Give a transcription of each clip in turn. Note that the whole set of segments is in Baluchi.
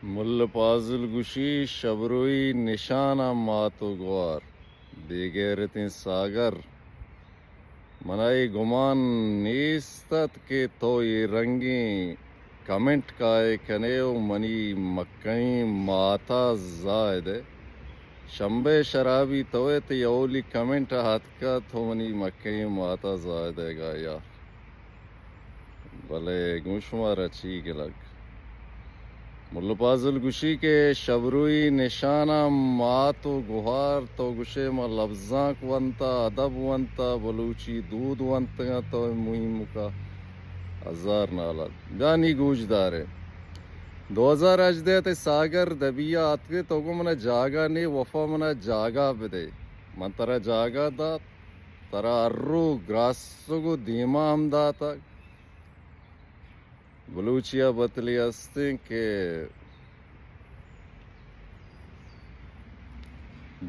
ملا پازل گوشی، شبروئی نشان ءَ مات و گوار، بے غیرتیں ساگر، منا اے گمان نیست ات کہ تو اے رنگیں کمنٹ کائے کنے و منی مکہیں ماتا زاہد ئے۔ شمبے شرابی تو ئے، تئی اولی کمنٹ ءَ اتکا تو منی مکہیں ماتا زاہد ئے گا یار۔ بلے گوں شمارا چی گلگ؟ ملا پازل گوشی کہ شبروئی نشان ءَ مات و گوہار، تو گوشے ما لبزانک ونتا، ادب ونتا، بلوچی دود ونتگاں، تو مہیمکا ہزار نالات۔ بیا نی گوش دارے۔ دو ہزار ہژدہ ءَ تئی ساگر دبی ءَ آتکے، تو گوں منا جاگہ نے، وفا منا جاگہ بدے۔ من ترا جاگہ دات، ترا ہر رو گراسگ و دیما ہم داتگ۔ بلوچی ءَ بتلی ہستیں کہ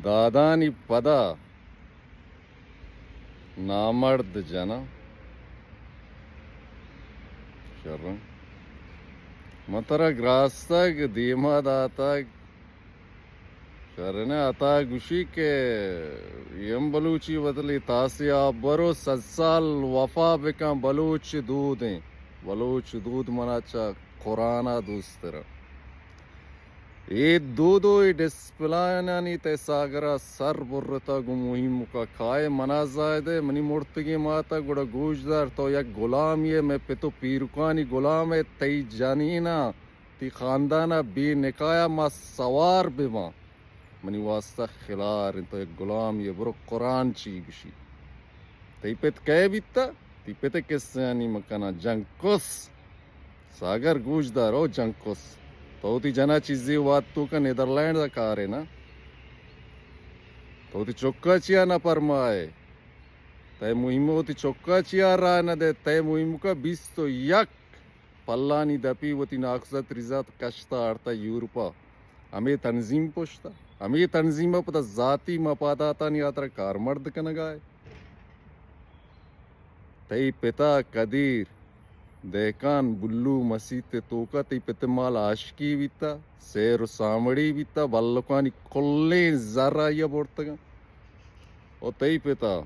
دادانی پدا نامرد جناں۔ شریں۔ من ترا گراستگ، دیما داتگ، شریں۔ عطا گوشی کہ ایم بلوچی بدلی تاسی آپ برو، صد سال وفا بکن، بلوچ دودیں۔ بلوچ دود منا چہ قرآن ءَ دوستر۔ اے دود و اے ڈسپلانانی تئی ساگر ءَ سر برتگ و مہیمکا کائے منا زاہد ئے، منی مرتگیں ماتا، گڑا گوش دار، تو یک گلامے ئے، مئے پت و پیرکانی گلام ئے، تئی جنین ءَ تئی خاندان ءَ بے نکاح ءَ ما سوار بہ باں، منی واسطہ خلار انت، تو یک گلامے ئے۔ برو قرآن چی گوشی۔ تئی پت کئے بیتا؟ تئی پت ءِ قصہانی مکناں۔ جنکس، ساگر گوش دار، او جنکس، تو وتی جنا چیزے وات توکا نیدرلینڈ ءَ کارے نا؟ تو وتی چکا چیا نہ پرمائے؟ تئی مہیم وتی چکا چیا راہ نہ دے؟ تئی مہیمکا بیست و یک پلانی دپی وتی ناکوزات ریزات کشتا آڑتا یورپا۔ ہمے تنظیم پشتا۔ ہمے تنظیم ءَ پدا ذاتی مفاداتانی ہاترا کارمرد کنگائے۔ تئی پتا قدیر دہکان بلو مسیت ءِ توکا تئی پت ءِ مال عاشقی بیتا، سیر و سامڑی بیتا، بلکانی کلیں زر آئی ءَ برتگاں۔ او تئی پتا،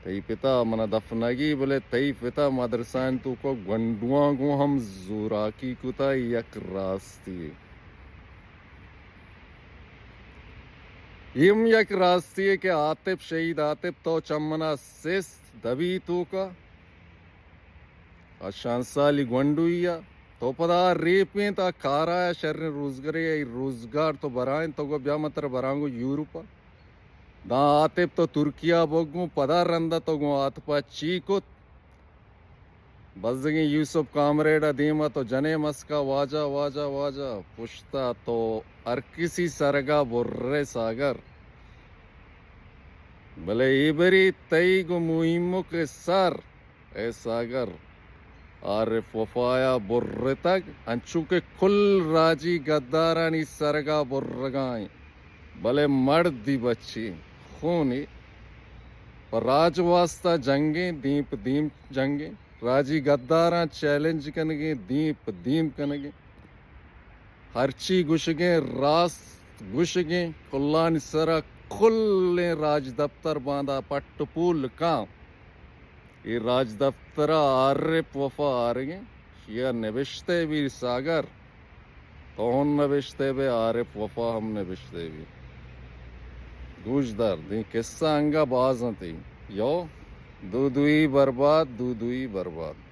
تئی پتا منا دفنگی، بلے تئی پتا مدرسہ ءِ توکا گونڈواں گوں ہم زوراکی کتا، یک راستی۔ اے ہم یک راستی ئے کہ عاطف، شہید عاطف، تو چہ منا سست دبی توکا، آ شانسالی گونڈوئی ءَ، تو پدا آ ریپینت، آ کارا ءَ شریں روزگارے، اے روزگار تو برائیں، تو گو بیا من ترا براں گوں یورپ ءَ۔ داں عاطف تو ترکیہ بگوں، پدا رندا تو گوں عاطف ءَ چی کت؟ بزگیں یوسف کامریڈ ءَ دیما تو جنے مسکا، واجہ، واجہ، واجہ، پشتا تو ہر کسی سرگا برے ساگر۔ بلے اے بری تئی گوں مہیمک ءِ سر، اے ساگر، عارف وفایا برتگ، انچو کہ کل راجی گدارانی سرگا برگائیں۔ بلے مردی بچی خونی پہ راج واسطہ جنگیں، دیم پہ دیم جنگیں، راجی گداراں چیلنج کنگیں، دیم پہ دیم کنگیں۔ ہرچی گوشگیں راست گوشگیں، کلانی سرا کلیں راجدپتر باندا پٹ و پول کاں۔ اے راجدپترا عارف وفا آرگیں، شیا نبشتہ بی ساگر۔ تو ہم نبشتہ بے، عارف وفا ہم نبشتہ بی۔ گوش دار، دیں قصہ انگا باز انت۔ یو، دو دوئی برباد، دو دوئی برباد۔